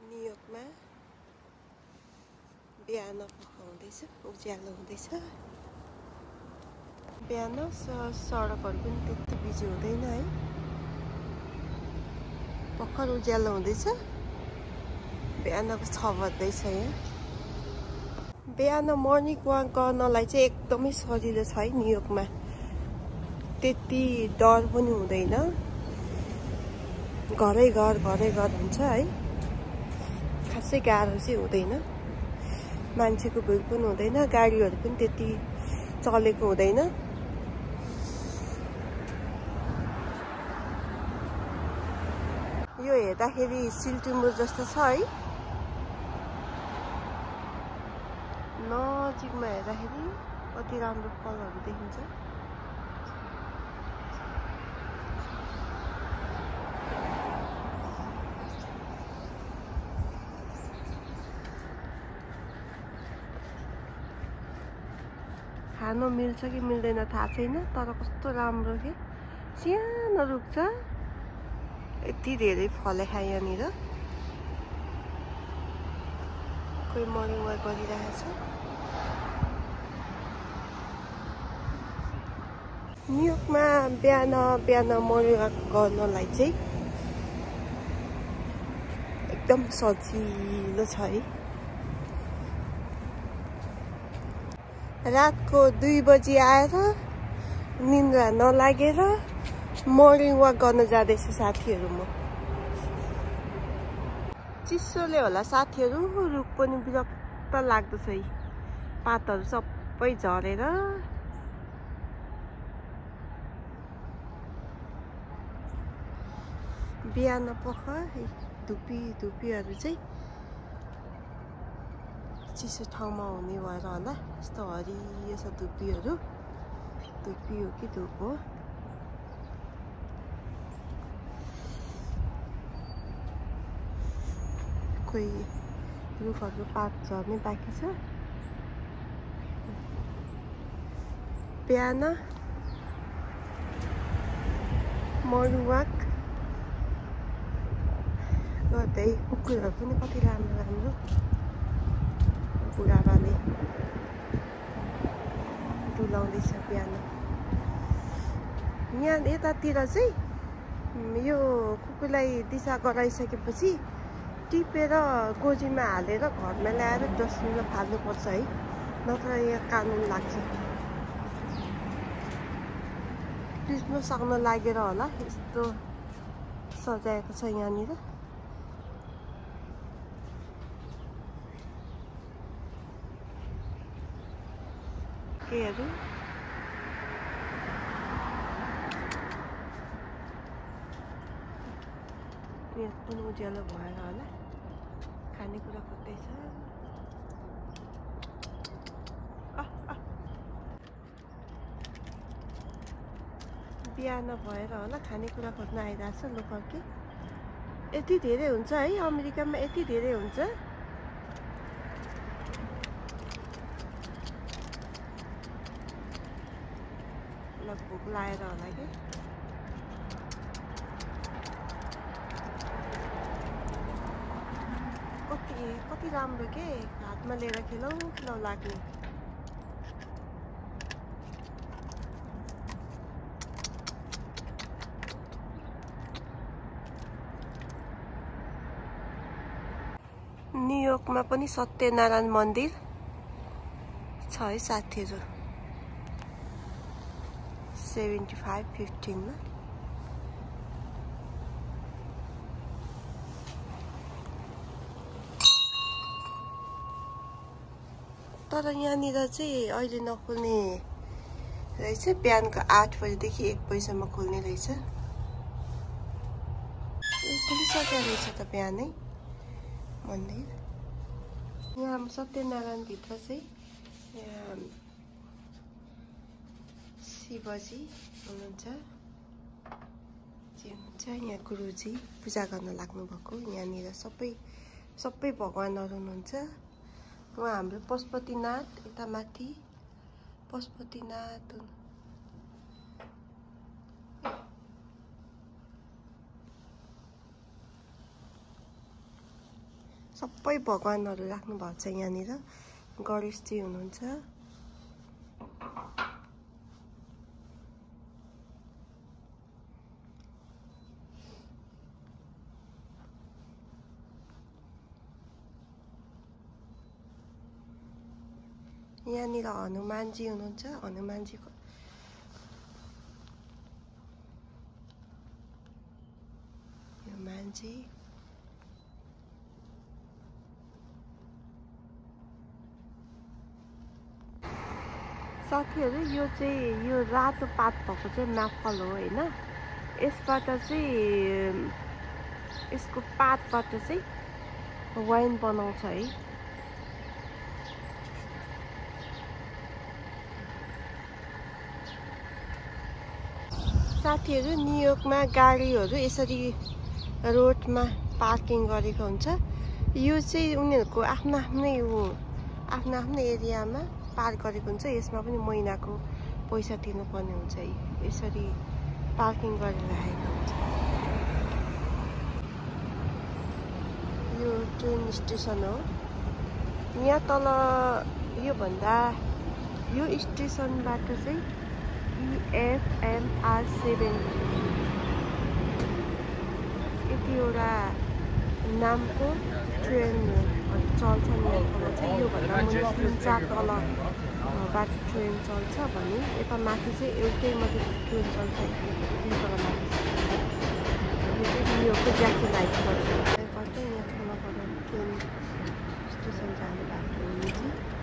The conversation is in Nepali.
न्युयोर्कमा बिहान पखाउँदैछ, उज्यालो हुँदैछ। बिहान सडकहरू पनि त्यति बिजी हुँदैन है, भर्खर उज्यालो हुँदैछ। बिहानको 6 बज्दैछ यहाँ। बिहान मर्निङ वाक गर्नलाई चाहिँ एकदमै सजिलो छ है न्युयोर्कमा। त्यति डर पनि हुँदैन, घरै घर हुन्छ है। खासै गाह्रो चाहिँ हुँदैन, मान्छेको भिड पनि हुँदैन, गाडीहरू पनि त्यति चलेको हुँदैन। यो हेर्दाखेरि सिल्टिम्बुर जस्तो छ है, नजिकमा हेर्दाखेरि कति राम्रो फलहरू देखिन्छ। खानु मिल्छ कि मिल्दैन थाहा छैन, तर कस्तो राम्रो के सानो रुख छ, यति धेरै फले खाए यहाँनिर। कोही मर्निङ वाक गरिरहेछ। न्युयोर्कमा बिहान मर्निङ वाक गर्नलाई चाहिँ एकदम सजिलो छ है। रातको 2 बजी आएर निन्द्रा नलागेर मर्निङ वाक गर्न जाँदैछ साथीहरू। म चिसोले होला साथीहरू, रुख पनि विरक्त लाग्दछ है, पातहरू सबै झरेर। बिहान पख धुपीहरू चाहिँ चिसो ठाउँमा हुने भएर होला यस्तो हरियो छ धुपीहरू। धुपी हो कि धुप हो? कोही रुखहरू पात झर्ने बाँकी छ। बिहान मर्निङ वाक गर्दै कुकुरहरू पनि कति राम्रो बुढाबाले डुलाउँदैछ बिहान। यहाँ यतातिर चाहिँ यो कुकुरलाई दिशा गराइसकेपछि टिपेर गोजीमा हालेर घरमा ल्याएर डस्टबिनमा फाल्नुपर्छ है, नत्र यहाँ कानुन लाग्छ। क्रिसमस आउन लागेर होला यस्तो सजाएको छ यहाँनिर। केहरू यहाँ पनि उज्यालो भएर होला खानेकुरा खोज्दैछ। बिहान भएर होला खानेकुरा खोज्न आइरहेछ लोकल के। यति धेरै हुन्छ है अमेरिकामा, यति धेरै हुन्छ। भोक लागेर होला कि कति राम्रो के, हातमा लिएर खिलाउ लाग्ने। न्युयोर्कमा पनि सत्यनारायण मन्दिर छ है साथीहरू। 75-15 मा तर यहाँनिर चाहिँ अहिले नखुल्ने रहेछ। बिहानको 8 बजीदेखि 1 बजीसम्म खुल्ने रहेछ। खुलिसकेको रहेछ त बिहानै मन्दिर। यहाँ सत्यनारायण भित्र चाहिँ यहाँ शिवजी हुनुहुन्छ, यहाँ गुरुजी पूजा गर्न लाग्नु भएको। यहाँनिर सबै भगवानहरू हुनुहुन्छ। उहाँ हाम्रो पशुपतिनाथ, यता माथि पशुपतिनाथ। सबै भगवानहरु राख्नु भएको छ यहाँनिर गणेशजी हुनुहुन्छ यहाँनिर हनुमानजी हुनुहुन्छ हनुमानजीको हनुमानजी साथीहरु यो रातो पात भएको चाहिँ म्यापल हो हैन यसबाट चाहिँ यसको पातबाट चाहिँ वाइन बनाउँछ है साथीहरु न्युयोर्कमा गाडीहरु यसरी रोडमा पार्किङ गरेको हुन्छ यो चाहिँ उनीहरुको आफ्नो एरियामा पार्क गरेको हुन्छ यसमा पनि महिनाको पैसा तिर्नुपर्ने हुन्छ है यसरी पार्किङ गरेर राखेको हुन्छ यो ट्रेन स्टेसन हो यहाँ तल यो स्टेसनबाट चाहिँ EFMR7 यतिवटा नामको ट्रेन चल्छ यहाँबाट चाहिँ यो भन्दा मुनि 3-4 तलबाट ट्रेन चल्छ भने यता माथि चाहिँ एउटै मात्रै ट्रेन चल्छ यो तल माथि यो चाहिँ न्युयोर्कको ज्याकी लाइट गर्छ यहाँ ठुलो ट्रेन स्टेसन जाने बाटो हो यो चाहिँ